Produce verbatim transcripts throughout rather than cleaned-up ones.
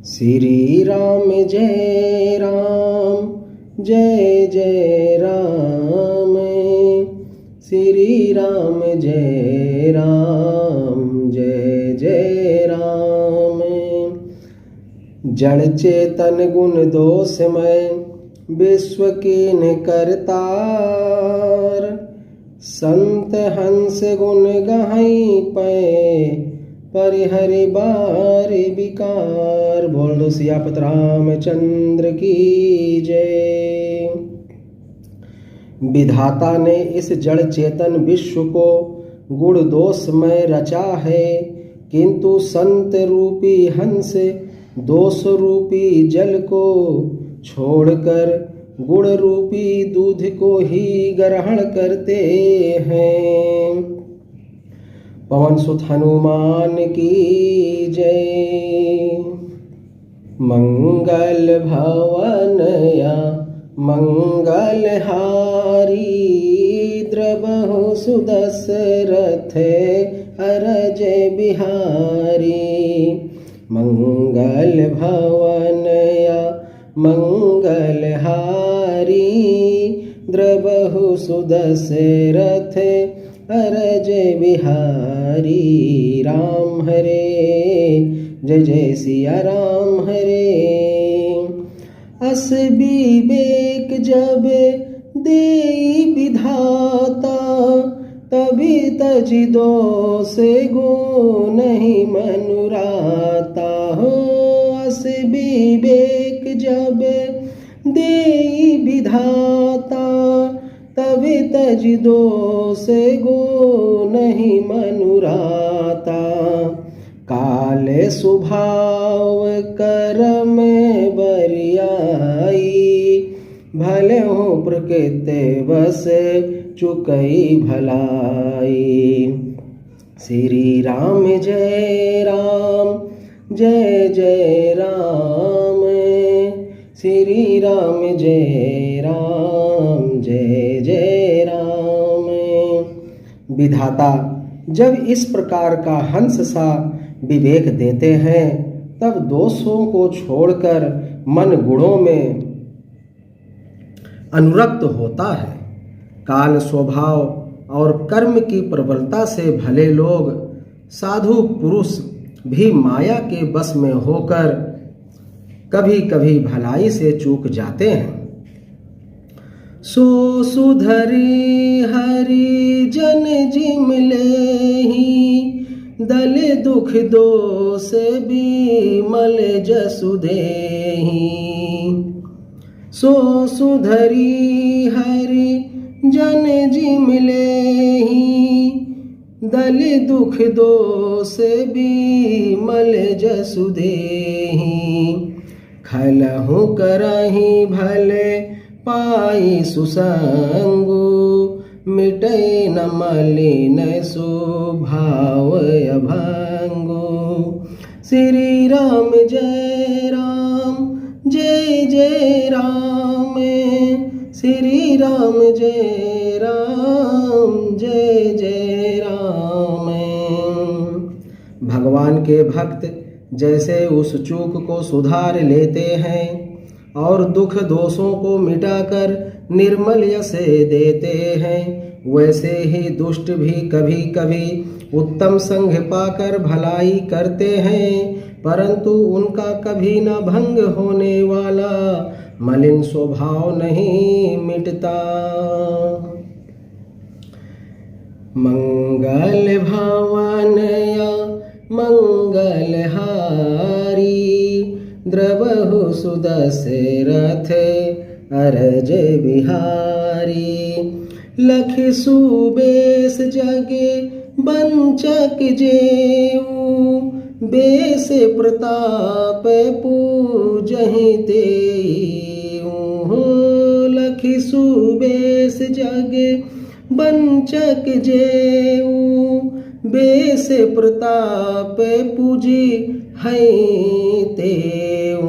श्री राम जय राम, जय जय राम। श्री राम जय राम, जय जय राम। जड़ चेतन गुण दोषमय, विश्व कीन्ह करतार। संत हंस गुण गहई पै, परिहरि बार विकार। बोल दो सियापत रामचंद्र की जय। विधाता ने इस जड़ चेतन विश्व को गुण दोषमय रचा है, किंतु संत रूपी हंस दोष रूपी जल को छोड़कर गुण रूपी दूध को ही ग्रहण करते हैं। पवन सुत हनुमान की जय। मंगल भवन या मंगल हारी, द्रवहु सुदशरथ अरज बिहारी। मंगल भवन या मंगल हारी, द्रवहु सुदशरथ अरज बिहारी। राम हरे, जय जय सिया राम हरे। अस विवेक जब देई विधाता, तब तजि दोष गुनहि मनुराता हो। अस विवेक जब देई विधाता, तब तजि दोष गुनहि मनुराता। काल स्वभाव करम बरियाई, भले हो प्रकृति बस चुकई भलाई। श्री राम जय राम, जय जय राम। श्री राम जय राम, जय जय राम। विधाता जब इस प्रकार का हंस सा विवेक देते हैं, तब दोषों को छोड़कर मन गुणों में अनुरक्त होता है। काल स्वभाव और कर्म की प्रबलता से भले लोग, साधु पुरुष भी माया के बस में होकर कभी-कभी भलाई से चूक जाते हैं। सो सुधरी हरि जन जिम लेही, दल दुख दोष बिमल जसु देही। सो सुधरी हरि जन जिम लेही, दल दुख दोष बिमल जसु देही। खलहु करहि भले पाई सुसंगु, मिटै न मलिन सुभाव अभंगु। श्री राम जय राम, जय जय राम। श्री राम जय राम, जय जय राम। भगवान के भक्त जैसे उस चूक को सुधार लेते हैं और दुख दोषों को मिटाकर निर्मल यश देते हैं, वैसे ही दुष्ट भी कभी-कभी उत्तम संग पाकर भलाई करते हैं, परंतु उनका कभी न भंग होने वाला मलिन स्वभाव नहीं मिटता। मंगल भवन या मंगल हारी, द्रवहु सुदशरथ अरज बिहारी। लखि सुबेस जग बंचक जेऊ, बेस प्रताप पूजहि तेऊ। लखि सुबेस जग बंचक जेऊ, बेस प्रताप पूजि हई तेऊ।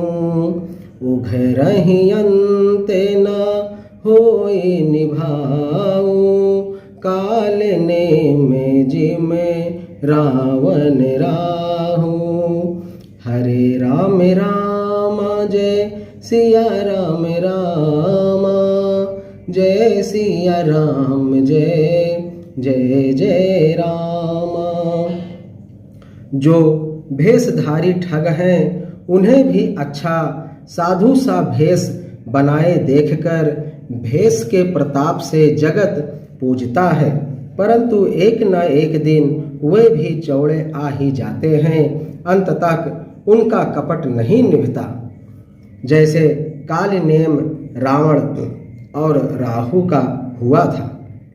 उघरहि अंत न होई निभाऊ, काल नेम जिम रावण राहू। हरे राम राम जय सिया राम राम, जय सिया राम जय जय जय राम। जो भेषधारी ठग हैं, उन्हें भी अच्छा साधु सा भेष बनाए देखकर भेष के प्रताप से जगत पूजता है, परंतु एक न एक दिन वे भी चौड़े आ ही जाते हैं। अंत तक उनका कपट नहीं निभता, जैसे काल नेम रावण और राहु का हुआ था।